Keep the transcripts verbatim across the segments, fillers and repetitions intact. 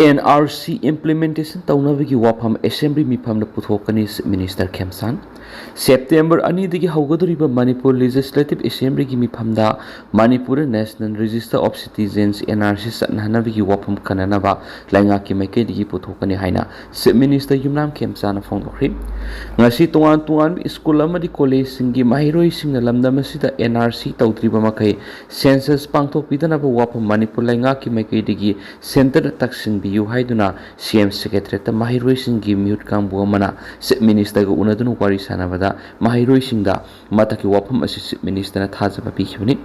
And R C implementation ꯇꯧꯅꯕꯒꯤ ꯋꯥꯐꯝ Assembly ꯃꯤꯐꯝꯗ ꯄꯨꯊꯣꯛꯀꯅꯤ, Chief Minister ꯈꯦꯝꯆꯥꯟ꯫ September ꯑꯅꯤꯗꯒꯤ ꯍꯧꯒꯗꯧꯔꯤꯕ Manipur Legislative Assemblyꯒꯤ ꯃꯤꯐꯝꯗ ꯃꯅꯤꯄꯨꯔꯗ National Register of Citizens, N R C, ꯆꯠꯅꯍꯟꯅꯕꯒꯤ ꯋꯥꯐꯝ ꯈꯟꯅꯅꯕ ꯂꯩꯉꯥꯛꯀꯤ ꯃꯥꯏꯀꯩꯗꯒꯤ ꯄꯨꯊꯣꯛꯀꯅꯤ ꯍꯥꯏꯅ Chief Minister ꯌꯨꯝꯅꯥꯝ ꯈꯦꯝꯆꯥꯟꯅ ꯐꯣꯡꯗꯣꯛꯈ꯭ꯔꯤ꯫ ꯉꯁꯤ ꯇꯣꯉꯥꯟ ꯇꯣꯉꯥꯟꯕ ꯁ꯭ꯀꯨꯜ ꯑꯃꯗꯤ ꯀꯣꯂꯦꯖꯁꯤꯡꯒꯤ ꯃꯍꯩꯔꯣꯏꯁꯤꯡꯅ ꯂꯝꯗꯝ ꯑꯁꯤꯗ N R C ꯇꯧꯗ꯭ꯔꯤꯕ ꯃꯈꯩ census ꯄꯥꯡꯊꯣꯛꯄꯤꯗꯅꯕ ꯋꯥꯐꯝ ꯃꯅꯤꯄꯨꯔ ꯂꯩꯉꯥꯛꯀꯤ ꯃꯥꯏꯀꯩꯗꯒꯤ centreꯗ ꯇꯛꯁꯤꯟꯕꯤꯌꯨ ꯍꯥꯏꯗꯨꯅ C M Secretariatꯇ ꯃꯍꯩꯔꯣꯏꯁꯤꯡꯒꯤ ꯃꯤꯍꯨꯠ ꯀꯥꯡꯕꯨ ꯑꯃꯅ Chief Ministerꯒ ꯎꯅꯗꯨꯅ ꯋꯥꯔꯤ ꯁꯥꯟꯅꯕꯗ ꯃꯍꯩꯔꯣꯏꯁꯤꯡꯗ ꯃꯊꯛꯀꯤ ꯋꯥꯐꯝ ꯑꯁꯤ Chief Ministerꯅ ꯊꯥꯖꯕ ꯄꯤꯈꯤꯕꯅꯤ꯫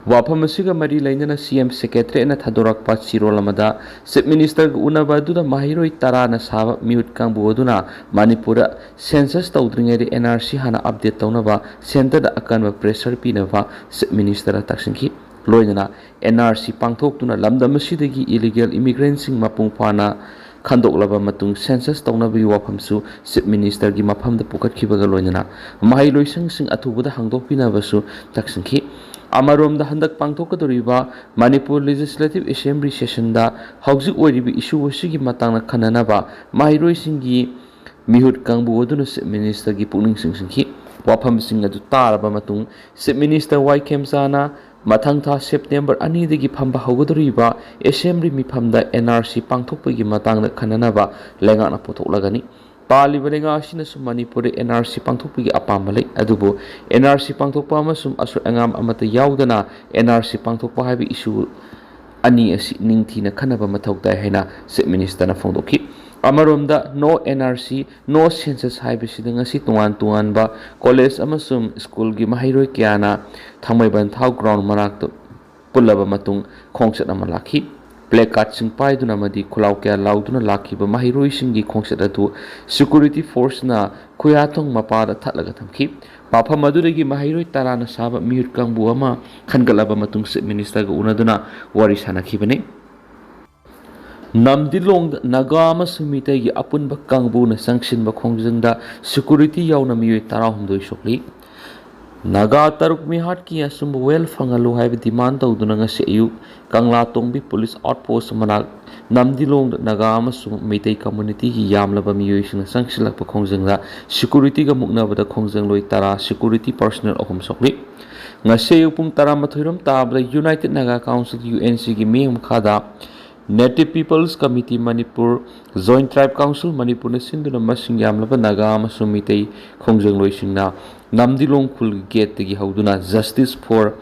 ꯋꯥꯐꯝ ꯑꯁꯤꯒ ꯃꯔꯤ ꯂꯩꯅꯅ C M Secretariatꯅ ꯊꯥꯗꯣꯔꯛꯄ ꯆꯦꯔꯣꯜ ꯑꯃꯗ Chief Ministerꯒ ꯎꯅꯕ ꯑꯗꯨꯗ ꯃꯍꯩꯔꯣꯏ ꯇꯔꯥꯅ ꯁꯥꯕ ꯃꯤꯍꯨꯠ ꯀꯥꯡꯕꯨ ꯑꯗꯨꯅ ꯃꯅꯤꯄꯨꯔꯗ census ꯇꯧꯗ꯭ꯔꯤꯉꯩꯗ N R C ꯍꯥꯟꯅ update ꯇꯧꯅꯕ centreꯗ ꯑꯀꯟꯕ pressure ꯄꯤꯅꯕ Chief Ministerꯅ ꯇꯛꯁꯤꯟꯈꯤ꯫ ꯂꯣꯏꯅꯅ N R C ꯄꯥꯡꯊꯣꯛꯇꯨꯅ ꯂꯝꯗꯝ ꯑꯁꯤꯗꯒꯤ illegal immigrantꯁꯤꯡ ꯃꯄꯨꯡ ꯐꯥꯅ ꯈꯟꯗꯣꯛꯂꯕ ꯃꯇꯨꯡ census ꯇꯧꯅꯕꯒꯤ ꯋꯥꯐꯝꯁꯨ Chief Ministerꯒꯤ ꯃꯐꯝꯗ ꯄꯨꯈꯠꯈꯤꯕꯒ ꯂꯣꯏꯅꯅ ꯃꯍꯩ ꯂꯣꯏꯁꯪꯁꯤꯡ ꯑꯊꯨꯕꯗ ꯍꯥꯡꯗꯣꯛꯄꯤꯅꯕꯁꯨ ꯇꯛꯁꯤꯟꯈꯤ꯫ ꯑꯃꯔꯣꯝꯗ ꯍꯟꯗꯛ ꯄꯥꯡꯊꯣꯛꯀꯗꯧꯔꯤꯕ Manipur Legislative Assembly sessionꯗ ꯍꯧꯖꯤꯛ ꯑꯣꯏꯔꯤꯕ issue ꯑꯁꯤꯒꯤ ꯃꯇꯥꯡꯗ ꯈꯟꯅꯅꯕ ꯃꯍꯩꯔꯣꯏꯁꯤꯡꯒꯤ ꯃꯤꯍꯨꯠ ꯀꯥꯡꯕꯨ ꯑꯗꯨꯅ Chief Ministerꯒꯤ ꯄꯨꯛꯅꯤꯡ ꯆꯤꯡꯁꯤꯟꯈꯤ꯫ ꯋꯥꯐꯝꯁꯤꯡ ꯑꯗꯨ ꯇꯥꯔꯕ ꯃꯇꯨꯡ Chief Minister ꯋꯥꯏ ꯈꯦꯝꯆꯥꯅ ꯃꯊꯪ ꯊꯥ September ꯑꯅꯤꯗꯒꯤ ꯐꯝꯕ ꯍꯧꯒꯗꯧꯔꯤꯕ Assembly ꯃꯤꯐꯝꯗ N R C ꯄꯥꯡꯊꯣꯛꯄꯒꯤ ꯃꯇꯥꯡꯗ ꯈꯟꯅꯅꯕ ꯂꯩꯉꯥꯛꯅ ꯄꯨꯊꯣꯛꯂꯒꯅꯤ꯫ ꯄꯥꯜꯂꯤꯕ ꯂꯩꯉꯥꯛ ꯑꯁꯤꯅꯁꯨ ꯃꯅꯤꯄꯨꯔꯗ N R C ꯄꯥꯡꯊꯣꯛꯄꯒꯤ ꯑꯄꯥꯝꯕ ꯂꯩ, ꯑꯗꯨꯕꯨ N R C ꯄꯥꯡꯊꯣꯛꯄ ꯑꯃꯁꯨꯡ ꯑꯁꯣꯏ ꯑꯉꯥꯝ ꯑꯃꯠꯇ ꯌꯥꯎꯗꯅ N R C ꯄꯥꯡꯊꯣꯛꯄ ꯍꯥꯏꯕ issue ꯑꯅꯤ ꯑꯁꯤ ꯅꯤꯡꯊꯤꯅ ꯈꯟꯅꯕ ꯃꯊꯧ ꯇꯥꯏ ꯍꯥꯏꯅ Chief Ministerꯅ ꯐꯣꯡꯗꯣꯛꯈꯤ꯫ ꯑꯃꯔꯣꯝꯗ No N R C, No Census ꯍꯥꯏꯕꯁꯤꯗ ꯉꯁꯤ ꯇꯣꯉꯥꯟ ꯇꯣꯉꯥꯟꯕ ꯀꯣꯂꯦꯖ ꯑꯃꯁꯨꯡ ꯁ꯭ꯀꯨꯜꯒꯤ ꯃꯍꯩꯔꯣꯏ ꯀꯌꯥꯅ ꯊꯥꯡꯃꯩꯕꯟ ꯊꯥꯎ ground ꯃꯅꯥꯛꯇ ꯄꯨꯜꯂꯕ ꯃꯇꯨꯡ ꯈꯣꯡꯆꯠ ꯑꯃ ꯂꯥꯛꯈꯤ꯫ Placardꯁꯤꯡ ꯄꯥꯏꯗꯨꯅ ꯑꯃꯗꯤ ꯈꯨꯂꯥꯎ ꯀꯌꯥ ꯂꯥꯎꯗꯨꯅ ꯂꯥꯛꯈꯤꯕ ꯃꯍꯩꯔꯣꯏꯁꯤꯡꯒꯤ ꯈꯣꯡꯆꯠ ꯑꯗꯨ security forceꯅ ꯈꯨꯌꯥꯊꯣꯡ ꯃꯄꯥꯗ ꯊꯠꯂꯒ ꯊꯝꯈꯤ꯫ ꯃꯐꯝ ꯑꯗꯨꯗꯒꯤ ꯃꯍꯩꯔꯣꯏ ꯇꯔꯥꯅ ꯁꯥꯕ ꯃꯤꯍꯨꯠ ꯀꯥꯡꯕꯨ ꯑꯃ ꯈꯟꯒꯠꯂꯕ ꯃꯇꯨꯡ Chief Ministerꯒ ꯎꯅꯗꯨꯅ ꯋꯥꯔꯤ ꯁꯥꯅꯈꯤꯕꯅꯤ꯫ ꯅꯝꯗꯤꯂꯣꯡꯗ ꯅꯥꯒꯥ ꯑꯃꯁꯨꯡ ꯃꯤꯇꯩꯒꯤ ꯑꯄꯨꯟꯕ ꯀꯥꯡꯕꯨꯅ ꯆꯪꯁꯤꯟꯕ ꯈꯣꯡꯖꯪꯗ security ꯌꯥꯎꯅ ꯃꯤꯑꯣꯏ ꯇꯔꯥꯍꯨꯝꯗꯣꯏ ꯁꯣꯛꯂꯤ꯫ ꯅꯥꯒꯥ ꯇꯔꯨꯛ ꯃꯤꯍꯥꯠꯀꯤ ꯑꯆꯨꯝꯕ ꯋꯥꯌꯦꯜ ꯐꯪꯍꯜꯂꯨ ꯍꯥꯏꯕ ꯗꯤꯃꯥꯟ ꯇꯧꯗꯨꯅ ꯉꯁꯤ ꯑꯌꯨꯛ ꯀꯪꯂꯥꯇꯣꯡꯕꯤ ꯄꯨꯂꯤꯁ ꯑꯥꯎꯠ ꯄꯣꯁ ꯃꯅꯥꯛ ꯅꯝꯗꯤꯂꯣꯡꯗ ꯅꯥꯒꯥ ꯑꯃꯁꯨꯡ ꯃꯩꯇꯩ ꯀꯝꯃ꯭ꯌꯨꯅꯤꯇꯤꯒꯤ ꯌꯥꯝꯂꯕ ꯃꯤꯑꯣꯏꯁꯤꯡꯅ ꯆꯪꯁꯤꯜꯂꯛꯄ ꯈꯣꯡꯖꯪꯗ ꯁꯦꯀ꯭ꯌꯨꯔꯤꯇꯤꯒ ꯃꯨꯛꯅꯕꯗ ꯈꯣꯡꯖꯪꯂꯣꯏ ꯇꯔꯥ ꯁꯦꯀ꯭ꯌꯨꯔꯤꯇꯤ ꯄꯔꯁꯣꯅꯦꯜ ꯑꯍꯨꯝ ꯁꯣꯛꯂꯤ꯫ ꯉꯁꯤ ꯑꯌꯨꯛ ꯄꯨꯡ ꯇꯔꯥꯃꯥꯊꯣꯏ ꯔꯣꯝ ꯇꯥꯕꯗ United Naga Council, U N C, ꯒꯤ ꯃꯤꯠꯌꯦꯡ ꯃꯈꯥꯗ Native People's Committee Manipur, Joint Tribe Council ꯃꯅꯤꯄꯨꯔꯅ ꯁꯤꯟꯗꯨꯅ ꯃꯁꯤꯡ ꯌꯥꯝꯂꯕ ꯅꯥꯒꯥ ꯑꯃꯁꯨꯡ Meitei ꯈꯣꯡꯖꯪꯂꯣꯏꯁꯤꯡꯅ ꯅꯝꯗꯤꯂꯣꯡ ꯈꯨꯜꯒꯤ ꯒꯦꯠꯇꯒꯤ ꯍꯧꯗꯨꯅ "Justice for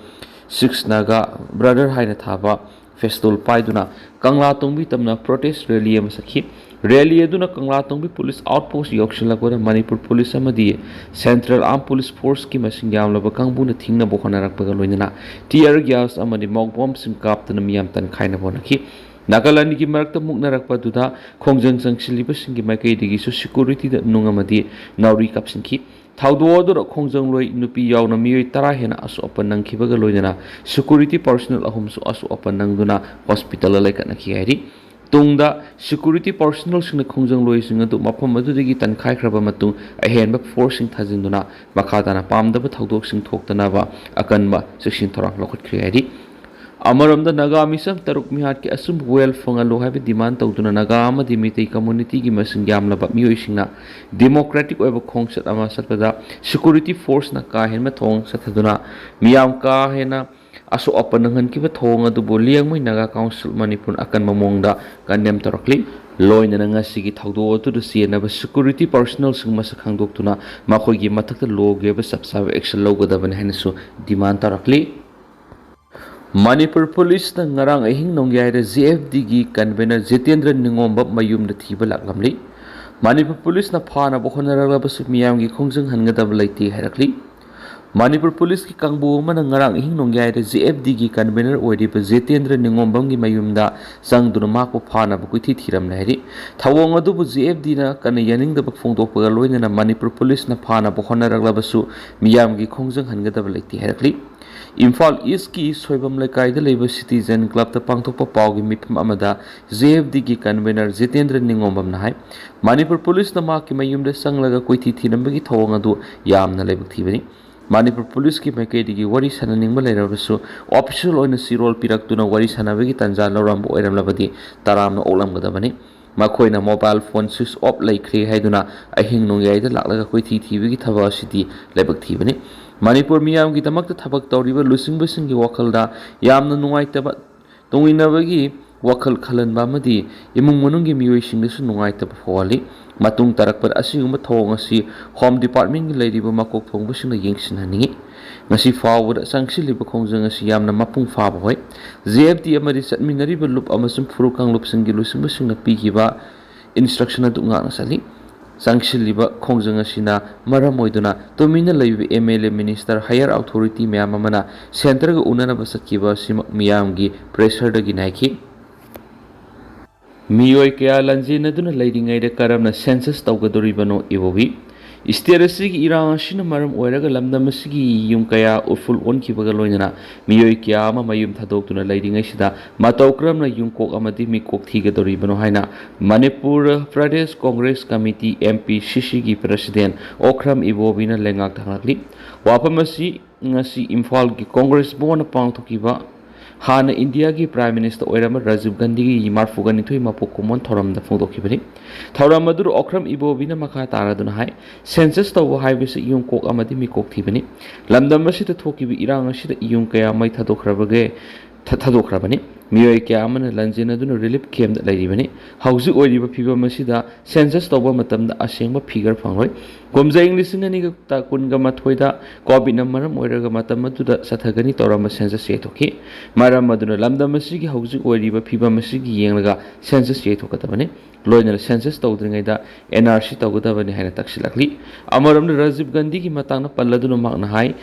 Six Naga Brother" ꯍꯥꯏꯅ ꯊꯥꯕ ꯐꯦꯁꯇꯣꯜ ꯄꯥꯏꯗꯨꯅ ꯀꯪꯂꯥ ꯇꯣꯡꯕꯤ ꯇꯝꯅ ꯄ꯭ꯔꯣꯇꯦꯁ ꯔꯦꯂꯤ ꯑꯃ ꯆꯠꯈꯤ꯫ ꯔꯦꯂꯤ ꯑꯗꯨꯅ ꯀꯪꯂꯥ ꯇꯣꯡꯕꯤ ꯄꯨꯂꯤꯁ ꯑꯥꯎꯠ ꯄꯣꯁ ꯌꯧꯁꯤꯜꯂꯛꯄꯗ ꯃꯅꯤꯄꯨꯔ ꯄꯨꯂꯤꯁ ꯑꯃꯗꯤ ꯁꯦꯟꯇ꯭ꯔꯦꯜ ꯑꯥꯔꯝ ꯄꯨꯂꯤꯁ ꯐꯣꯔꯁꯀꯤ ꯃꯁꯤꯡ ꯌꯥꯝꯂꯕ ꯀꯥꯡꯕꯨꯅ ꯊꯤꯡꯅꯕ ꯍꯣꯠꯅꯔꯛꯄꯒ ꯂꯣꯏꯅꯅ ꯇꯤꯌꯔ ꯒ꯭ꯌꯥꯁ ꯑꯃꯗꯤ ꯃꯣꯛ ꯕꯣꯝꯁꯤꯡ ꯀꯥꯞꯇꯨꯅ ꯃꯤꯌꯥꯝ ꯇꯟꯈꯥꯏꯅꯕ ꯍꯣꯠꯅꯈꯤ꯫ ꯅꯥꯀꯜ ꯑꯅꯤꯒꯤ ꯃꯔꯛꯇ ꯃꯨꯛꯅꯔꯛꯄ ꯑꯗꯨꯗ ꯈꯣꯡꯖꯪ ꯆꯪꯁꯤꯜꯂꯤꯕꯁꯤꯡꯒꯤ ꯃꯥꯏꯀꯩꯗꯒꯤꯁꯨ ꯁꯦꯀ꯭ꯌꯨꯔꯤꯇꯤꯗ ꯅꯨꯡ ꯑꯃꯗꯤ ꯅꯥꯎꯔꯤ ꯀꯥꯞꯁꯤꯟꯈꯤ꯫ ꯊꯧꯗꯣꯛ ꯑꯗꯨꯗ ꯈꯣꯡꯖꯪꯂꯣꯏ ꯅꯨꯄꯤ ꯌꯥꯎꯅ ꯃꯤꯑꯣꯏ ꯇꯔꯥ ꯍꯦꯟꯅ ꯑꯁꯣꯛ ꯑꯄꯟ ꯅꯪꯈꯤꯕꯒ ꯂꯣꯏꯅꯅ ꯁꯦꯀ꯭ꯌꯨꯔꯤꯇꯤ ꯄꯔꯁꯣꯅꯦꯜ ꯑꯍꯨꯝꯁꯨ ꯑꯁꯣꯛ ꯑꯄꯟ ꯅꯪꯗꯨꯅ ꯍꯣꯁꯄꯤꯇꯥꯜꯗ ꯂꯩꯈꯠꯅꯈꯤ ꯍꯥꯏꯔꯤ꯫ ꯇꯨꯡꯗ ꯁꯦꯀ꯭ꯌꯨꯔꯤꯇꯤ ꯄꯔꯁꯣꯅꯦꯜꯁꯤꯡꯅ ꯈꯣꯡꯖꯪꯂꯣꯏꯁꯤꯡ ꯑꯗꯨ ꯃꯐꯝ ꯑꯗꯨꯗꯒꯤ ꯇꯟꯈꯥꯏꯈ꯭ꯔꯕ ꯃꯇꯨꯡ ꯑꯍꯦꯟꯕ ꯐꯣꯔꯁꯁꯤꯡ ꯊꯥꯖꯤꯟꯗꯨꯅ ꯃꯈꯥ ꯇꯥꯅ ꯄꯥꯝꯗꯕ ꯊꯧꯗꯣꯛꯁꯤꯡ ꯊꯣꯛꯇꯅꯕ ꯑꯀꯟꯕ ꯆꯦꯛꯁꯤꯟ ꯊꯧꯔꯥꯡ ꯂꯧꯈꯠꯈ꯭ꯔꯦ ꯍꯥꯏꯔꯤ꯫ ꯑꯃꯔꯣꯝꯗ ꯅꯥꯒꯥ ꯃꯤꯆꯝ ꯇꯔꯨꯛ ꯃꯤꯍꯥꯠꯀꯤ ꯑꯆꯨꯝꯕ ꯋꯥꯌꯦꯜ ꯐꯪꯍꯜꯂꯨ ꯍꯥꯏꯕ ꯗꯤꯃꯥꯟ ꯇꯧꯗꯨꯅ ꯅꯥꯒꯥ ꯑꯃꯗꯤ ꯃꯤꯇꯩ ꯀꯝꯃ꯭ꯌꯨꯅꯤꯇꯤꯒꯤ ꯃꯁꯤꯡ ꯌꯥꯝꯂꯕ ꯃꯤꯑꯣꯏꯁꯤꯡꯅ ꯗꯦꯃꯣꯀ꯭ꯔꯦꯇꯤꯛ ꯑꯣꯏꯕ ꯈꯣꯡꯆꯠ ꯑꯃ ꯆꯠꯄꯗ ꯁꯦꯀ꯭ꯌꯨꯔꯤꯇꯤ ꯐꯣꯔꯁꯅ ꯀꯥ ꯍꯦꯟꯕ ꯊꯧꯑꯣꯡ ꯆꯠꯊꯗꯨꯅ ꯃꯤꯌꯥꯝ ꯀꯥ ꯍꯦꯟꯅ ꯑꯁꯣꯛ ꯑꯄꯟ ꯅꯪꯍꯟꯈꯤꯕ ꯊꯧꯑꯣꯡ ꯑꯗꯨꯕꯨ ꯂꯤꯌꯥꯡꯃꯩ ꯅꯥꯒꯥ ꯀꯥꯎꯟꯁꯤꯜ ꯃꯅꯤꯄꯨꯔꯅ ꯑꯀꯟꯕ ꯃꯑꯣꯡꯗ ꯀꯟꯗꯦꯝ ꯇꯧꯔꯛꯂꯤ꯫ ꯂꯣꯏꯅꯅ ꯉꯁꯤꯒꯤ ꯊꯧꯗꯣꯛ ꯑꯗꯨꯗ ꯆꯦꯟꯅꯕ ꯁꯦꯀ꯭ꯌꯨꯔꯤꯇꯤ ꯄꯔꯁꯣꯅꯦꯜꯁꯤꯡ ꯃꯁꯛ ꯈꯪꯗꯣꯛꯇꯨꯅ ꯃꯈꯣꯏꯒꯤ ꯃꯊꯛꯇ ꯂꯣꯒꯤ ꯑꯣꯏꯕ ꯆꯞ ꯆꯥꯕ ꯑꯦꯛꯁꯟ ꯂꯧꯒꯗꯕꯅꯤ ꯍꯥꯏꯅꯁꯨ ꯗꯤꯃꯥꯟ ꯇꯧꯔꯛꯂꯤ꯫ ꯃꯅꯤꯄꯨꯔ ꯄꯨꯂꯤꯁꯅ ꯉꯔꯥꯡ ꯑꯍꯤꯡ ꯅꯣꯡꯌꯥꯏꯗ J F Dꯒꯤ ꯀꯟꯚꯦꯅꯔ ꯖꯤꯇꯦꯟꯗ꯭ꯔ ꯅꯤꯉꯣꯝꯕꯝ ꯃꯌꯨꯝꯗ ꯊꯤꯕ ꯂꯥꯛꯂꯝꯂꯤ꯫ ꯃꯅꯤꯄꯨꯔ ꯄꯨꯂꯤꯁꯅ ꯐꯥꯅꯕ ꯍꯣꯠꯅꯔꯛꯂꯕꯁꯨ ꯃꯤꯌꯥꯝꯒꯤ ꯈꯣꯡꯖꯪ ꯍꯟꯒꯗꯕ ꯂꯩꯇꯦ ꯍꯥꯏꯔꯛꯂꯤ꯫ ꯃꯅꯤꯄꯨꯔ ꯄꯨꯂꯤꯁꯀꯤ ꯀꯥꯡꯕꯨ ꯑꯃꯅ ꯉꯔꯥꯡ ꯑꯍꯤꯡ ꯅꯣꯡꯌꯥꯏꯗ J F Dꯒꯤ ꯀꯟꯚꯦꯅꯔ ꯑꯣꯏꯔꯤꯕ ꯖꯤꯇꯦꯟꯗ꯭ꯔ ꯅꯤꯉꯣꯝꯕꯝꯒꯤ ꯃꯌꯨꯝꯗ ꯆꯪꯗꯨꯅ ꯃꯍꯥꯛꯄꯨ ꯐꯥꯅꯕ ꯀꯣꯏꯊꯤ ꯊꯤꯔꯝꯂꯦ ꯍꯥꯏꯔꯤ꯫ ꯊꯧꯑꯣꯡ ꯑꯗꯨꯕꯨ J F Dꯅ ꯀꯟꯅ ꯌꯥꯅꯤꯡꯗꯕ ꯐꯣꯡꯗꯣꯛꯄꯒ ꯂꯣꯏꯅꯅ ꯃꯅꯤꯄꯨꯔ ꯄꯨꯂꯤꯁꯅ ꯐꯥꯅꯕ ꯍꯣꯠꯅꯔꯛꯂꯕꯁꯨ ꯃꯤꯌꯥꯝꯒꯤ ꯈꯣꯡꯖꯪ ꯍꯟꯒꯗꯕ ꯂꯩꯇꯦ ꯍꯥꯏꯔꯛꯂꯤ꯫ ꯏꯝꯐꯥꯜ ꯏꯁꯀꯤ ꯁꯣꯏꯕꯝ ꯂꯩꯀꯥꯏꯗ ꯂꯩꯕ ꯁꯤꯇꯤꯖꯦꯟ ꯀ꯭ꯂꯕꯇ ꯄꯥꯡꯊꯣꯛꯄ ꯄꯥꯎꯒꯤ ꯃꯤꯐꯝ ꯑꯃꯗ J F Dꯒꯤ ꯀꯟꯚꯦꯅꯔ ꯖꯤꯇꯦꯟꯗ꯭ꯔ ꯅꯤꯉꯣꯝꯕꯝꯅ ꯍꯥꯏ, ꯃꯅꯤꯄꯨꯔ ꯄꯨꯂꯤꯁꯅ ꯃꯍꯥꯛꯀꯤ ꯃꯌꯨꯝꯗ ꯆꯪꯂꯒ ꯀꯣꯏꯊꯤ ꯊꯤꯔꯝꯕꯒꯤ ꯊꯧꯑꯣꯡ ꯑꯗꯨ ꯌꯥꯝꯅ ꯂꯥꯏꯕꯛ ꯊꯤꯕꯅꯤ꯫ ꯃꯅꯤꯄꯨꯔ ꯄꯨꯂꯤꯁꯀꯤ ꯃꯥꯏꯀꯩꯗꯒꯤ ꯋꯥꯔꯤ ꯁꯥꯟꯅꯅꯤꯡꯕ ꯂꯩꯔꯕꯁꯨ, ꯑꯣꯐꯤꯁꯤꯌꯦꯜ ꯑꯣꯏꯅ ꯆꯤꯔꯣꯜ ꯄꯤꯔꯛꯇꯨꯅ ꯋꯥꯔꯤ ꯁꯥꯟꯅꯕꯒꯤ ꯇꯥꯟꯖꯥ ꯂꯧꯔꯝꯕ ꯑꯣꯏꯔꯝꯂꯕꯗꯤ ꯇꯔꯥꯝꯅ ꯑꯣꯛꯂꯝꯒꯗꯕꯅꯤ꯫ ꯃꯈꯣꯏꯅ ꯃꯣꯕꯥꯏꯜ ꯐꯣꯟ ꯁ꯭ꯋꯤꯆ ꯑꯣꯐ ꯂꯩꯈ꯭ꯔꯦ ꯍꯥꯏꯗꯨꯅ ꯑꯍꯤꯡ ꯅꯣꯡꯌꯥꯏꯗ ꯂꯥꯛꯂꯒ ꯀꯣꯏꯊꯤ ꯊꯤꯕꯒꯤ ꯊꯕꯛ ꯑꯁꯤꯗꯤ ꯂꯥꯏꯕꯛ ꯊꯤꯕꯅꯤ꯫ ꯃꯅꯤꯄꯨꯔ ꯃꯤꯌꯥꯝꯒꯤꯗꯃꯛꯇ ꯊꯕꯛ ꯇꯧꯔꯤꯕ ꯂꯨꯆꯤꯡꯕꯁꯤꯡꯒꯤ ꯋꯥꯈꯜꯗ ꯌꯥꯝꯅ ꯅꯨꯡꯉꯥꯏꯇꯕ, ꯇꯨꯡꯏꯟꯅꯕꯒꯤ ꯋꯥꯈꯜ ꯈꯜꯍꯟꯕ ꯑꯃꯗꯤ ꯏꯃꯨꯡ ꯃꯅꯨꯡꯒꯤ ꯃꯤꯑꯣꯏꯁꯤꯡꯗꯁꯨ ꯅꯨꯡꯉꯥꯏꯇꯕ ꯐꯥꯎꯍꯜꯂꯤ꯫ ꯃꯇꯨꯡ ꯇꯥꯔꯛꯄꯗ ꯑꯁꯤꯒꯨꯝꯕ ꯊꯧꯑꯣꯡ ꯑꯁꯤ ꯍꯣꯝ ꯗꯤꯄꯥꯔꯠꯃꯦꯟꯒꯤ ꯂꯩꯔꯤꯕ ꯃꯀꯣꯛ ꯊꯣꯡꯕꯁꯤꯡꯅ ꯌꯦꯡꯁꯤꯟꯍꯟꯅꯤꯡꯏ꯫ ꯉꯁꯤ ꯐꯥꯎꯕꯗ ꯆꯪꯁꯤꯜꯂꯤꯕ ꯈꯣꯡꯖꯪ ꯑꯁꯤ ꯌꯥꯝꯅ ꯃꯄꯨꯡ ꯐꯥꯕ ꯑꯣꯏ꯫ ꯖꯦ ꯑꯦꯐ ꯇꯤ ꯑꯃꯗꯤ ꯆꯠꯃꯤꯟꯅꯔꯤꯕ ꯂꯨꯞ ꯑꯃꯁꯨꯡ ꯐꯨꯔꯨꯞ ꯀꯥꯡꯂꯨꯞꯁꯤꯡꯒꯤ ꯂꯨꯆꯤꯡꯕꯁꯤꯡꯅ ꯄꯤꯈꯤꯕ ꯏꯟꯁꯇ꯭ꯔꯛꯁꯟ ꯑꯗꯨ ꯉꯥꯛꯅ ꯆꯠꯂꯤ꯫ ꯆꯪꯁꯤꯜꯂꯤꯕ ꯈꯣꯡꯖꯪ ꯑꯁꯤꯅ ꯃꯔꯝ ꯑꯣꯏꯗꯨꯅ ꯇꯨꯃꯤꯟꯅ ꯂꯩꯕ M L A, minister, higher authority ꯃꯌꯥꯝ ꯑꯃꯅ ꯁꯦꯟꯇꯔꯒ ꯎꯅꯅꯕ ꯆꯠꯈꯤꯕ ꯑꯁꯤꯃꯛ ꯃꯤꯌꯥꯝꯒꯤ ꯄ꯭ꯔꯦꯁꯔꯗꯒꯤ ꯅꯥꯏꯈꯤ꯫ ꯃꯤꯑꯣꯏ ꯀꯌꯥ ꯂꯥꯟꯖꯦꯟꯅꯗꯨꯅ ꯂꯩꯔꯤꯉꯩꯗ ꯀꯔꯝꯅ ꯁꯦꯟꯁꯁ ꯇꯧꯒꯗꯧꯔꯤꯕꯅꯣ? ꯏꯕꯣꯕꯤ, ꯁ꯭ꯇꯦꯠ ꯑꯁꯤꯒꯤ ꯏꯔꯥꯡ ꯑꯁꯤꯅ ꯃꯔꯝ ꯑꯣꯏꯔꯒ ꯂꯝꯗꯝ ꯑꯁꯤꯒꯤ ꯌꯨꯝ ꯀꯌꯥ ꯎꯐꯨꯜ ꯑꯣꯟꯈꯤꯕꯒ ꯂꯣꯏꯅꯅ ꯃꯤꯑꯣꯏ ꯀꯌꯥ ꯑꯃ ꯃꯌꯨꯝ ꯊꯥꯗꯣꯛꯇꯨꯅ ꯂꯩꯔꯤꯉꯩꯁꯤꯗ ꯃꯇꯧ ꯀꯔꯝꯅ ꯌꯨꯝꯀꯣꯛ ꯑꯃꯗꯤ ꯃꯤꯀꯣꯛ ꯊꯤꯒꯗꯧꯔꯤꯕꯅꯣ ꯍꯥꯏꯅ Manipur Pradesh Congress committee, M P ꯁꯤ ꯁꯤꯒꯤ ꯄ꯭ꯔꯁꯤꯗꯦꯟ ꯑꯣꯈ꯭ꯔꯝ ꯏꯕꯣꯕꯤꯅ ꯂꯩꯉꯥꯛꯇ ꯍꯪꯂꯛꯂꯤ꯫ ꯋꯥꯐꯝ ꯑꯁꯤ ꯉꯁꯤ ꯏꯝꯐꯥꯜꯒꯤ ꯀꯣꯡꯒ꯭ꯔꯦꯁ ꯚꯕꯟꯗ ꯄꯥꯡꯊꯣꯛꯈꯤꯕ ꯍꯥꯟꯅ ꯏꯟꯗꯤꯌꯥꯒꯤ ꯄ꯭ꯔꯥꯏꯝ ꯃꯤꯅꯤꯁꯇꯔ ꯑꯣꯏꯔꯝꯕ ꯔꯥꯖꯤꯕ ꯒꯥꯟꯙꯤꯒꯤ ꯃꯔꯐꯨꯒ ꯅꯤꯊꯣꯏ ꯃꯄꯣꯛ ꯀꯨꯝꯑꯣꯟ ꯊꯧꯔꯝꯗ ꯐꯣꯡꯗꯣꯛꯈꯤꯕꯅꯤ꯫ ꯊꯧꯔꯝ ꯑꯗꯨꯗ ꯑꯣꯈ꯭ꯔꯝ ꯏꯕꯣꯕꯤꯅ ꯃꯈꯥ ꯇꯥꯔꯗꯨꯅ ꯍꯥꯏ, ꯁꯦꯟꯁꯁ ꯇꯧꯕ ꯍꯥꯏꯕꯁꯤ ꯌꯨꯝꯀꯣꯛ ꯑꯃꯗꯤ ꯃꯤꯀꯣꯛ ꯊꯤꯕꯅꯤ꯫ ꯂꯝꯗꯝ ꯑꯁꯤꯗ ꯊꯣꯛꯈꯤꯕ ꯏꯔꯥꯡ ꯑꯁꯤꯗ ꯌꯨꯝ ꯀꯌꯥ ꯃꯩ ꯊꯥꯗꯣꯛꯈ꯭ꯔꯕꯒꯦ, ꯊ-, ꯊꯥꯗꯣꯛꯈ꯭ꯔꯕꯅꯤ꯫ ꯃꯤꯑꯣꯏ ꯀꯌꯥ ꯑꯃꯅ ꯂꯥꯟꯖꯦꯟꯅꯗꯨꯅ ꯔꯤꯂꯤꯐ ꯀꯦꯝꯞꯇ ꯂꯩꯔꯤꯕꯅꯤ꯫ ꯍꯧꯖꯤꯛ ꯑꯣꯏꯔꯤꯕ ꯐꯤꯕꯝ ꯑꯁꯤꯗ ꯁꯦꯟꯁꯁ ꯇꯧꯕ ꯃꯇꯝꯗ ꯑꯁꯦꯡꯕ ꯐꯤꯒꯔ ꯐꯪꯂꯣꯏ꯫ ꯀꯨꯝꯖꯥ ꯏꯪ ꯂꯤꯁꯤꯡ ꯑꯅꯤꯒ ꯀꯨꯟꯒ ꯃꯥꯊꯣꯏꯗ ꯀꯣꯚꯤꯗꯅ ꯃꯔꯝ ꯑꯣꯏꯔꯒ ꯃꯇꯝ ꯑꯗꯨꯗ ꯆꯠꯊꯒꯅꯤ ꯇꯧꯔꯝꯕ ꯁꯦꯟꯁꯁ ꯌꯩꯊꯣꯛꯈꯤ꯫ ꯃꯔꯝ ꯑꯗꯨꯅ ꯂꯝꯗꯝ ꯑꯁꯤꯒꯤ ꯍꯧꯖꯤꯛ ꯑꯣꯏꯔꯤꯕ ꯐꯤꯕꯝ ꯑꯁꯤꯒꯤ ꯌꯦꯡꯂꯒ ꯁꯦꯟꯁꯁ ꯌꯩꯊꯣꯛꯀꯗꯕꯅꯤ꯫ ꯂꯣꯏꯅꯅ ꯁꯦꯟꯁꯁ ꯇꯧꯗ꯭ꯔꯤꯉꯩꯗ ꯑꯦꯟ ꯑꯥꯔ ꯁꯤ ꯇꯧꯒꯗꯕꯅꯤ ꯍꯥꯏꯅ ꯇꯛꯁꯤꯜꯂꯛꯂꯤ꯫ ꯑꯃꯔꯣꯝꯗ ꯔꯥꯖꯤꯕ ꯒꯥꯟꯙꯤꯒꯤ ꯃꯇꯥꯡꯗ ꯄꯜꯂꯗꯨꯅ ꯃꯍꯥꯛꯅ ꯍꯥꯏ,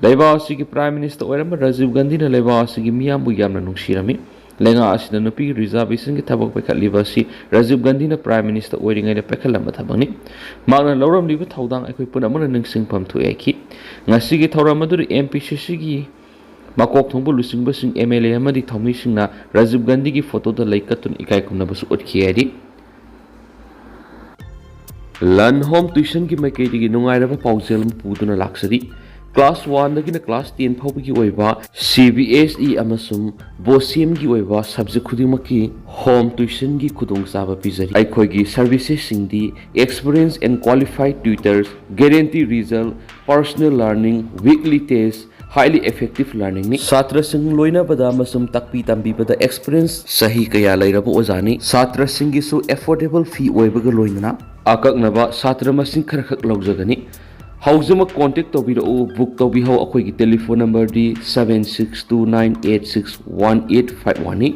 ꯂꯩꯕꯥꯛ ꯑꯁꯤꯒꯤ ꯄ꯭ꯔꯥꯏꯝ ꯃꯤꯅꯤꯁꯇꯔ ꯑꯣꯏꯔꯝꯕ ꯔꯥꯖꯤꯕ ꯒꯥꯟꯙꯤꯅ ꯂꯩꯕꯥꯛ ꯑꯁꯤꯒꯤ ꯃꯤꯌꯥꯝꯕꯨ ꯌꯥꯝꯅ ꯅꯨꯡꯁꯤꯔꯝꯃꯤ꯫ ꯂꯩꯉꯥꯛ ꯑꯁꯤꯅ ꯅꯨꯄꯤꯒꯤ ꯔꯤꯖꯥꯔꯕꯦꯁꯟꯒꯤ ꯊꯕꯛ ꯄꯥꯏꯈꯠꯂꯤꯕ ꯑꯁꯤ ꯔꯥꯖꯤꯕ ꯒꯥꯟꯙꯤꯅ ꯄ꯭ꯔꯥꯏꯝ ꯃꯤꯅꯤꯁꯇꯔ ꯑꯣꯏꯔꯤꯉꯩꯗ ꯄꯥꯏꯈꯠꯂꯝꯕ ꯊꯕꯛꯅꯤ꯫ ꯃꯍꯥꯛꯅ ꯂꯧꯔꯝꯂꯤꯕ ꯊꯧꯗꯥꯡ ꯑꯩꯈꯣꯏ ꯄꯨꯝꯅꯃꯛꯅ ꯅꯤꯡꯁꯤꯡꯐꯝ ꯊꯣꯛꯏ ꯍꯥꯏꯈꯤ꯫ ꯉꯁꯤꯒꯤ ꯊꯧꯔꯝ ꯑꯗꯨꯗ ꯑꯦꯝ ꯄꯤ ꯁꯤ ꯁꯤꯒꯤ ꯃꯀꯣꯛ ꯊꯣꯡꯕ ꯂꯨꯆꯤꯡꯕꯁꯤꯡ, ꯑꯦꯝ ꯑꯦꯜ ꯑꯦ ꯑꯃꯗꯤ ꯊꯧꯃꯤꯁꯤꯡꯅ ꯔꯥꯖꯤꯕ ꯒꯥꯟꯙꯤꯒꯤ ꯐꯣꯇꯣꯗ ꯂꯩ ꯀꯠꯇꯨꯅ ꯏꯀꯥꯏ ꯈꯨꯝꯅꯕꯁꯨ ꯎꯠꯈꯤ ꯍꯥꯏꯔꯤ꯫ ꯂꯟ ꯍꯣꯝ ꯇ꯭ꯌꯨꯁꯟꯒꯤ ꯃꯥꯏꯀꯩꯗꯒꯤ ꯅꯨꯡꯉꯥꯏꯔꯕ ꯄꯥꯎꯖꯦꯜ ꯑꯃ ꯄꯨꯗꯨꯅ ꯂꯥꯛꯆꯔꯤ꯫ ꯀ꯭ꯂꯥꯁ ꯋꯥꯟꯗꯒꯤꯅ ꯀ꯭ꯂꯥꯁ ꯇꯦꯟ ꯐꯥꯎꯕꯒꯤ ꯑꯣꯏꯕ ꯁꯤ ꯕꯤ ꯑꯦꯁ ꯏ ꯑꯃꯁꯨꯡ ꯕꯣꯁꯤꯌꯝꯒꯤ ꯑꯣꯏꯕ ꯁꯕꯖꯦꯛ ꯈꯨꯗꯤꯡꯃꯛꯀꯤ ꯍꯣꯝ ꯇ꯭ꯌꯨꯁꯟꯒꯤ ꯈꯨꯗꯣꯡꯆꯥꯕ ꯄꯤꯖꯔꯤ꯫ ꯑꯩꯈꯣꯏꯒꯤ ꯁꯔꯚꯤꯁꯦꯁꯁꯤꯡꯗꯤ experience and qualified tutors, guarantee result, personal learning, weekly test, highly effective learning ꯅꯤ꯫ ꯁꯥꯇ꯭ꯔꯁꯤꯡ ꯂꯣꯏꯅꯕꯗ ꯑꯃꯁꯨꯡ ꯇꯥꯛꯄꯤ ꯇꯝꯕꯤꯕꯗ experience ꯆꯍꯤ ꯀꯌꯥ ꯂꯩꯔꯕ ꯑꯣꯖꯥꯅꯤ꯫ ꯁꯥꯇ꯭ꯔꯁꯤꯡꯒꯤꯁꯨ affordable fee ꯑꯣꯏꯕꯒ ꯂꯣꯏꯅꯅ ꯑꯀꯛꯅꯕ ꯁꯥꯇ꯭ꯔ ꯃꯁꯤꯡ ꯈꯔꯈꯛ ꯂꯧꯖꯒꯅꯤ꯫ ꯍꯧꯖꯃꯛ contact ꯇꯧꯕꯤꯔꯛꯎ, book ꯇꯧꯕꯤꯍꯧ꯫ ꯑꯩꯈꯣꯏꯒꯤ telephone number ꯗꯤ seven six two nine eight six one eight five one ꯅꯤ꯫